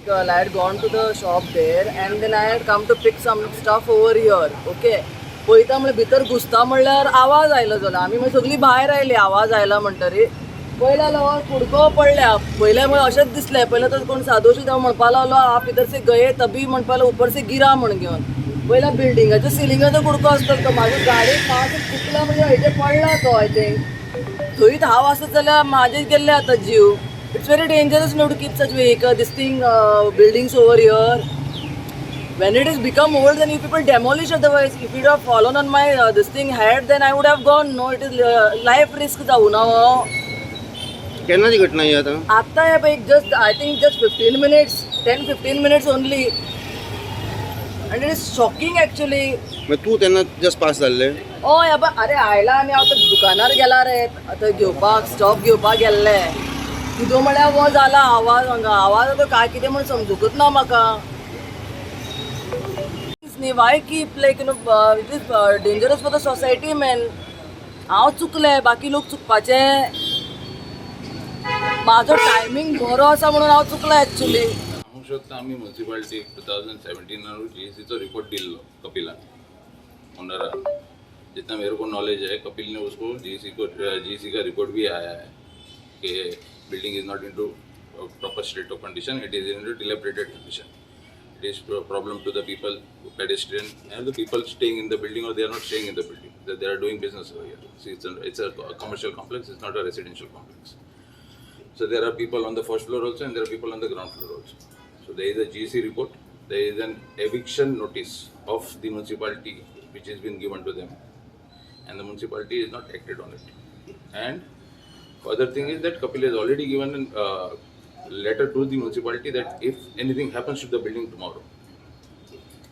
I had gone to the shop there and then I had come to pick some stuff over here. Okay. पळयता म्हणल्यार भितर घुसता म्हणल्यार आवाज आयलो जालो. आमी मागीर सगळीं भायर आयली आवाज आयला म्हणटरी. पयल्या जाल्यार कुडको पडल्या. पयल्या म्हळ्यार अशेंच दिसलें. पयलें तर कोण सादोशी तो म्हणपा लागलो आप इधर से गये तभी म्हणपा लागलो ऊपर से गिरा म्हण घेवन. पयल्या बिल्डिंगाच्या सिलिंगाचो कुडको आसता तो. म्हाज्या गाडयेक मातसो चुकला म्हणजे हेजेर पडला तो I think. थंयच हांव आसत जाल्यार म्हाजेर गेल्ले आतां जीव. It's very dangerous not to keep such vehicle, this thing, buildings over here. When it is become old, then you people demolish otherwise. If it have fallen on my this thing head, then I would have gone. No, it is life risk जाऊ ना हो. केन्नाची घटना ही आतां? आत्ता हे पळय, just I think just 15 minutes, 10-15 minutes only, and it is shocking actually. मागीर तूं तेन्ना जस्ट पास जाल्ले? हय अबा, अरे आयला आनी हांव आतां दुकानार गेला रे, आतां घेवपाक स्टॉक घेवपाक गेल्ले. किदो म्हळ्यार हो जाला आवाज हांगा. आवाज आतां काय कितें म्हण समजूकच ना म्हाका न्ही. Why keep like it is dangerous for the society, man. हांव चुकलें, बाकी लोक चुकपाचे? म्हाजो टायमींग बरो आसा म्हणून हांव चुकलां एक्चुली. सांगूंक शकता, आमी म्युन्सिपालिटीक 2017 जीईसीचो रिपोर्ट दिल्लो कपिलान, ओनरान. जितना मेरे को नॉलेज है, कपिल ने उसको जीईसी को, जीईसी का रिपोर्ट भी आया है कि building is not into proper state of condition, it is in dilapidated condition, it is problem to the people, pedestrian and the people staying in the building, or they are not staying in the building, they are doing business over here. See, it's a commercial complex, it's not a residential complex. So there are people on the first floor also and there are people on the ground floor also. So there is a GC report, there is an eviction notice of the municipality which has been given to them, and the municipality is not acted on it. And further thing is that Kapil has already given a letter to the municipality that if anything happens to the building tomorrow,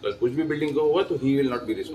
कल कुछ भी building को हुआ तो he will not be responsible.